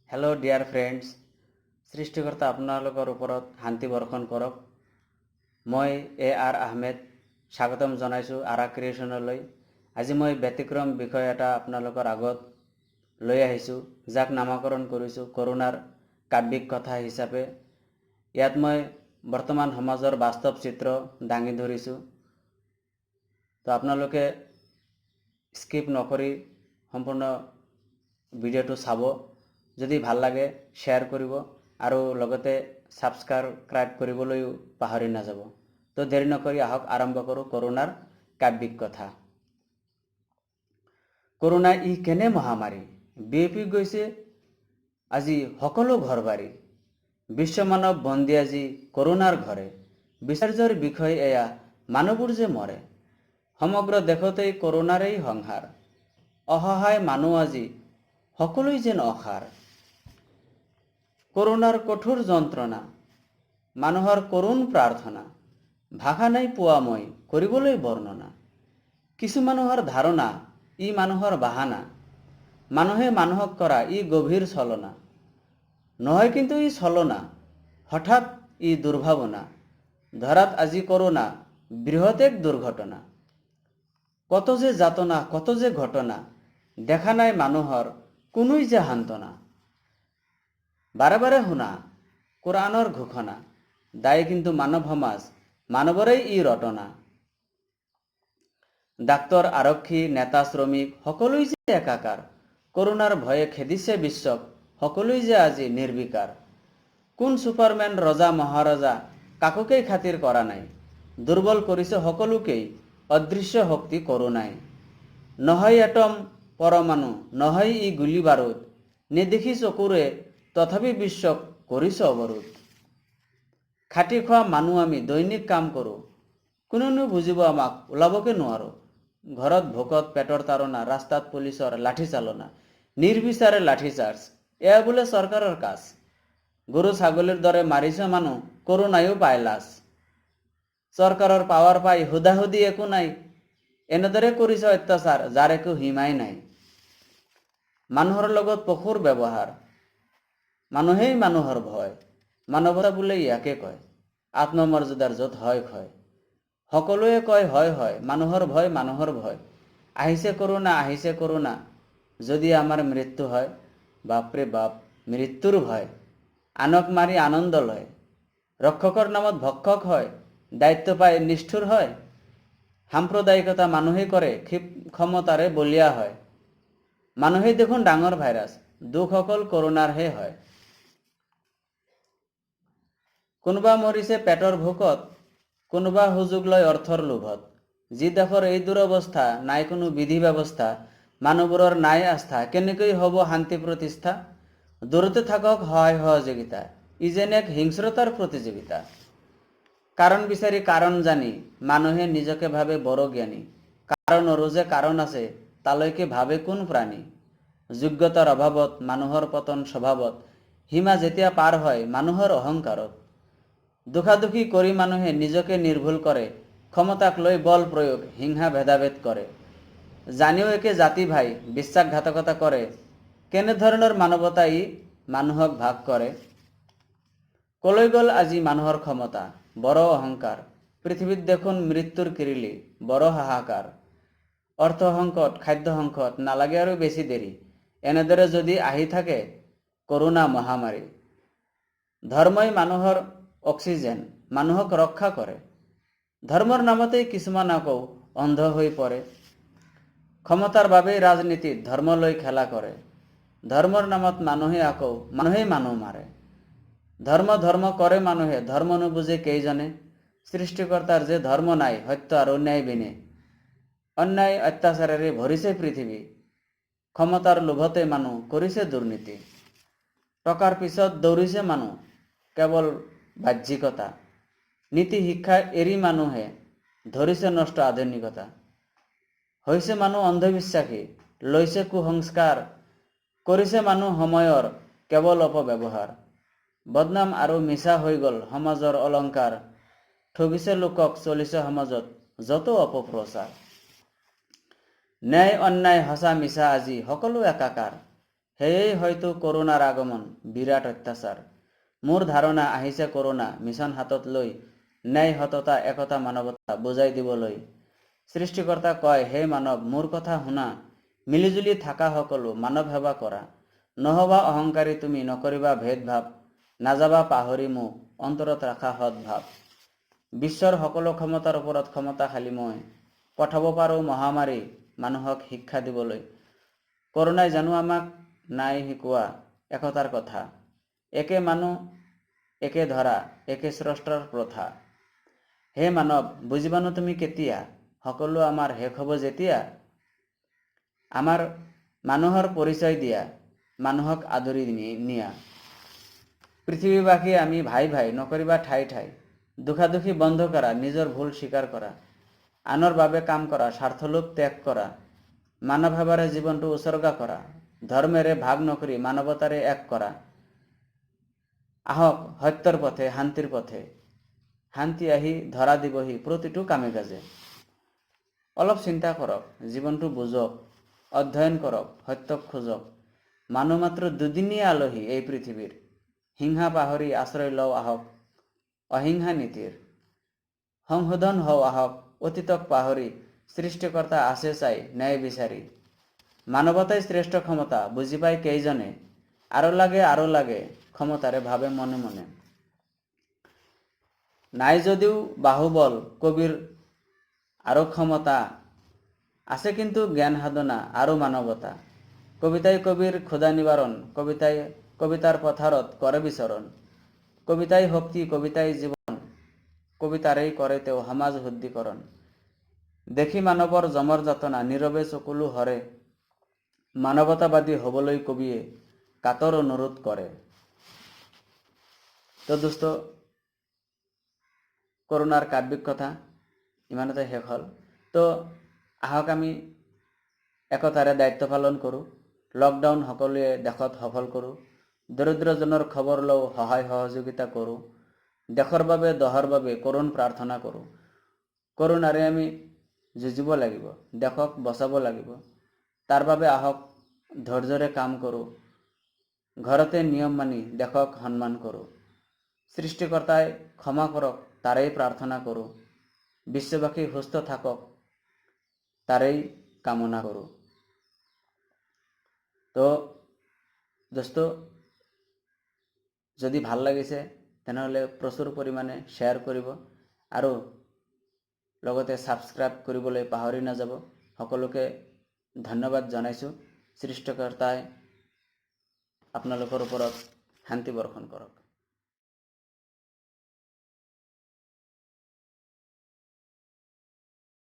Hello' dear friends, সৃষ্টিকৰ্তা আপোনালোকৰ ওপৰত শান্তি বৰ্ষণ কৰক। মই এ আৰ আহমেদ স্বাগতম জনাইছোঁ আৰা ক্ৰিয়েশ্যনলৈ। আজি মই ব্যতিক্ৰম বিষয় এটা আপোনালোকৰ আগত লৈ আহিছোঁ, যাক নামাকৰণ কৰিছোঁ কৰোণাৰ কাব্যিক কথা হিচাপে। ইয়াত মই বৰ্তমান সমাজৰ বাস্তৱ চিত্ৰ দাঙি ধৰিছোঁ। তো আপোনালোকে স্কিপ নকৰি সম্পূৰ্ণ ভিডিঅ'টো চাব। যদি ভাল লাগে শ্বেয়াৰ কৰিব আৰু লগতে ছাবস্ক্ৰাইব কৰিবলৈও পাহৰি নাযাব। তো দেৰি নকৰি আহক, আৰম্ভ কৰোঁ কৰোণাৰ কাব্যিক কথা। কৰোণা ই কেনে মহামাৰী, বিয়পি গৈছে আজি সকলো ঘৰ বাৰী। বিশ্বমানৱ বন্দী আজি কৰোণাৰ ঘৰে। বিচাৰ্যৰ বিষয় এয়া, মানুহবোৰ যে মৰে। সমগ্ৰ দেশতেই কৰোণাৰেই সংহাৰ। অসহায় মানুহ আজি সকলোই যেন অসাৰ। কৰোণাৰ কঠোৰ যন্ত্ৰণা, মানুহৰ কৰুণ প্ৰাৰ্থনা, ভাষা নাই পোৱা মই কৰিবলৈ বৰ্ণনা। কিছু মানুহৰ ধাৰণা ই মানুহৰ বাহানা, মানুহে মানুহক কৰা ই গভীৰ ছলনা। নহয় কিন্তু ই ছলনা, হঠাৎ ই দুৰ্ভাৱনা। ধৰাত আজি কৰোণা বৃহৎ এক দুৰ্ঘটনা। কত যে যাতনা, কত যে ঘটনা, দেখা নাই মানুহৰ কোনোই যে সান্তনা। বাৰে বাৰে শুনা কোৰআনৰ ঘোষণা, দায়ী কিন্তু মানৱ সমাজ, মানৱৰেই ই ৰটনা। ডাক্তৰ, আৰক্ষী, নেতা, শ্ৰমিক সকলোই যে একাকাৰ। কৰোণাৰ ভয়ে খেদিছে বিশ্বক, সকলোই যে আজি নিৰ্বিকাৰ। কোন ছুপাৰমেন, ৰজা মহাৰজা কাকোকেই খাতিৰ কৰা নাই। দুৰ্বল কৰিছে সকলোকেই অদৃশ্য শক্তি কৰোণাই। নহয় এটম পৰমাণু, নহয় ই গুলী বাৰুদ, নেদেখি চকুৰে তথাপি বিশ্বক কৰিছে অৱৰোধ। খাটি খোৱা মানুহ আমি দৈনিক কাম কৰোঁ, কোনেনো বুজিব আমাক, ওলাবকে নোৱাৰোঁ। ঘৰত ভোকত পেটৰ তাড়না, ৰাস্তাত পুলিচৰ লাঠি চালনা, নিৰ্বিচাৰে লাঠি চাৰ্জ, এয়া বোলে চৰকাৰৰ কাজ। গৰু ছাগলীৰ দৰে মাৰিছে মানুহ, কৰোণাইও পায় লাজ। চৰকাৰৰ পাৱাৰ পাই সুধাসুধি একো নাই, এনেদৰে কৰিছে অত্যাচাৰ যাৰ একো সীমাই নাই। মানুহৰ লগত পশুৰ ব্যৱহাৰ, মানুহেই মানুহৰ ভয়, মানৱতা বোলে ইয়াকে কয়। আত্মমৰ্যাদাৰ য'ত হয় ক্ষয়। সকলোৱে কয় হয় হয়, মানুহৰ ভয়, মানুহৰ ভয়। আহিছে কৰোণা, আহিছে কৰোণা, যদি আমাৰ মৃত্যু হয়। বাপৰে বাপ, মৃত্যুৰ ভয়। আনক মাৰি আনন্দ লয়, ৰক্ষকৰ নামত ভক্ষক হয়, দায়িত্ব পাই নিষ্ঠুৰ হয়। সাম্প্ৰদায়িকতা মানুহেই কৰে, ক্ষমতাৰে বলীয়া হয়। মানুহেই দেখোন ডাঙৰ ভাইৰাছ, দুখ অকল কৰোণাৰহে হয়। কোনোবা মৰিছে পেটৰ ভোকত, কোনোবা সুযোগ লয় অৰ্থৰ লোভত। যি দেশৰ এই দুৰৱস্থা, নাই কোনো বিধি ব্যৱস্থা, মানুহবোৰৰ নাই আস্থা, কেনেকৈ হ'ব শান্তি প্ৰতিষ্ঠা? দূৰতে থাকক সহায় সহযোগিতা, ই যেন এক হিংস্ৰতাৰ প্ৰতিযোগিতা। কাৰণ বিচাৰি কাৰণ জানি মানুহে নিজকে ভাবে বড় জ্ঞানী। কাৰণৰো যে কাৰণ আছে, তালৈকে ভাবে কোন প্ৰাণী? যোগ্যতাৰ অভাৱত মানুহৰ পতন স্বভাৱত, সীমা যেতিয়া পাৰ হয় মানুহৰ অহংকাৰত। দোষাদোষী কৰি মানুহে নিজকে নিৰ্ভুল কৰে, ক্ষমতাক লৈ বল প্ৰয়োগ, হিংসা ভেদাভেদ কৰে। জানিও একে জাতি ভাই বিশ্বাসঘাতকতা কৰে, কেনেধৰণৰ মানৱতা ই মানুহক ভাগ কৰে? কলৈ গ'ল আজি মানুহৰ ক্ষমতা, বড় অহংকাৰ? পৃথিৱীত দেখোন মৃত্যুৰ কিৰিলি, বড় হাহাকাৰ। অৰ্থ সংকট, খাদ্য সংকট, নালাগে আৰু বেছি দেৰি, এনেদৰে যদি আহি থাকে কৰোণা মহামাৰী। ধৰ্মই মানুহৰ অক্সিজেন, মানুহক ৰক্ষা কৰে। ধৰ্মৰ নামতেই কিছুমান আকৌ অন্ধ হৈ পৰে। ক্ষমতাৰ বাবেই ৰাজনীতিত ধৰ্ম লৈ খেলা কৰে। ধৰ্মৰ নামত মানুহে আকৌ মানুহেই মানুহ মাৰে। ধৰ্ম ধৰ্ম কৰে মানুহে, ধৰ্ম নুবুজে কেইজনে? সৃষ্টিকৰ্তাৰ যে ধৰ্ম নাই, সত্য আৰু ন্যায় বিনে। অন্যায় অত্যাচাৰেৰে ভৰিছে পৃথিৱী, ক্ষমতাৰ লোভতে মানুহ কৰিছে দুৰ্নীতি। টকাৰ পিছত দৌৰিছে মানুহ, কেৱল বাহ্যিকতা। নীতি শিক্ষা এৰি মানুহে ধৰিছে নষ্ট আধুনিকতা। হৈছে মানুহ অন্ধবিশ্বাসী, লৈছে কুসংস্কাৰ, কৰিছে মানুহ সময়ৰ কেৱল অপব্যৱহাৰ। বদনাম আৰু মিছা হৈ গ'ল সমাজৰ অলংকাৰ, ঠগিছে লোকক, চলিছে সমাজত যত অপপ্ৰচাৰ। ন্যায় অন্যায়, সঁচা মিছা আজি সকলো একাকাৰ। সেয়েই হয়তো কৰোণাৰ আগমন, বিৰাট অত্যাচাৰ। মোৰ ধাৰণা আহিছে কৰোণা মিছন হাতত লৈ, ন্যায়, সততা, একতা, মানৱতা বুজাই দিবলৈ। সৃষ্টিকৰ্তা কয়, হে মানৱ, মোৰ কথা শুনা, মিলিজুলি থাকা সকলো, মানৱ সেৱা কৰা। নহবা অহংকাৰী তুমি, নকৰিবা ভেদভাৱ, নাযাবা পাহৰি মোক, অন্তৰত ৰাখা সদ্ভাৱ। বিশ্বৰ সকলো ক্ষমতাৰ ওপৰত ক্ষমতাশালী মই, পঠাব পাৰোঁ মহামাৰী মানুহক শিক্ষা দিবলৈ। কৰোণাই জানো আমাক নাই শিকোৱা একতাৰ কথা? একে মানুহ, একে ধৰা, একে স্ৰষ্টাৰ প্ৰথা। হে মানৱ, বুজিবানো তুমি কেতিয়া? সকলো আমাৰ শেষ হ'ব যেতিয়া? আমাৰ মানুহৰ পৰিচয় দিয়া, মানুহক আদৰি নিয়া। পৃথিৱীবাসী আমি ভাই ভাই, নকৰিবা ঠাই ঠাই। দুখাদুখি বন্ধ কৰা, নিজৰ ভুল স্বীকাৰ কৰা, আনৰ বাবে কাম কৰা, স্বাৰ্থলোভ ত্যাগ কৰা, মানৱ সেৱাৰে জীৱনটো উছৰ্গা কৰা, ধৰ্মেৰে ভাগ নকৰি মানৱতাৰে এক কৰা। আহক সত্যৰ পথে, শান্তিৰ পথে, শান্তি আহি ধৰা দিবহি প্ৰতিটো কামে কাজে। অলপ চিন্তা কৰক, জীৱনটো বুজক, অধ্যয়ন কৰক, সত্যক খোজক। মানুহ মাত্ৰ দুদিনীয়া আলহী এই পৃথিৱীৰ। হিংসা পাহৰি আশ্ৰয় লওঁ আহক অহিংসা নীতিৰ। সংশোধন হওঁ আহক অতীতক পাহৰি, সৃষ্টিকৰ্তা আছে চাই ন্যায় বিচাৰি। মানৱতাই শ্ৰেষ্ঠ ক্ষমতা বুজি পায় কেইজনে? আৰু লাগে, আৰু লাগে ক্ষমতাৰে ভাবে মনে মনে। নাই যদিও বাহুবল কবিৰ আৰু ক্ষমতা, আছে কিন্তু জ্ঞান সাধনা আৰু মানৱতা। কবিতাই কবিৰ ক্ষুধা নিবাৰণ, কবিতাই কবিতাৰ পথাৰত কৰে বিচৰণ। কবিতাই শক্তি, কবিতাই জীৱন, কবিতাৰেই কৰে তেওঁ সমাজ শুদ্ধিকৰণ। দেখি মানৱৰ যমৰ যাতনা নীৰৱে চকুলো সৰে, মানৱতাবাদী হ'বলৈ কবিয়ে কাতৰ অনুৰোধ কৰে। তো দোস্ত, কৰোণাৰ কাব্যিক কথা ইমানতে শেষ হ'ল। তো আহক আমি একতাৰে দায়িত্ব পালন কৰোঁ, লকডাউন সকলোৱে দেশত সফল কৰোঁ, দৰিদ্ৰজনৰ খবৰ লওঁ, সহায় সহযোগিতা কৰোঁ, দেশৰ বাবে, দহৰ বাবে কৰুণ প্ৰাৰ্থনা কৰোঁ। কৰোণাৰে আমি যুঁজিব লাগিব, দেশক বচাব লাগিব। তাৰ বাবে আহক ধৈৰ্যৰে কাম কৰোঁ, ঘৰতে নিয়ম মানি দেশক সন্মান কৰোঁ। সৃষ্টিকৰ্তাই ক্ষমা কৰক তাৰেই প্ৰাৰ্থনা কৰোঁ, বিশ্ববাসী সুস্থ থাকক তাৰেই কামনা কৰোঁ। তো দোস্ত, যদি ভাল লাগিছে তেনেহ'লে প্ৰচুৰ পৰিমাণে শ্বেয়াৰ কৰিব আৰু লগতে ছাবস্ক্ৰাইব কৰিবলৈ পাহৰি নাযাব। সকলোকে ধন্যবাদ জনাইছোঁ। সৃষ্টিকৰ্তাই আপোনালোকৰ ওপৰত শান্তি বৰ্ষণ কৰক।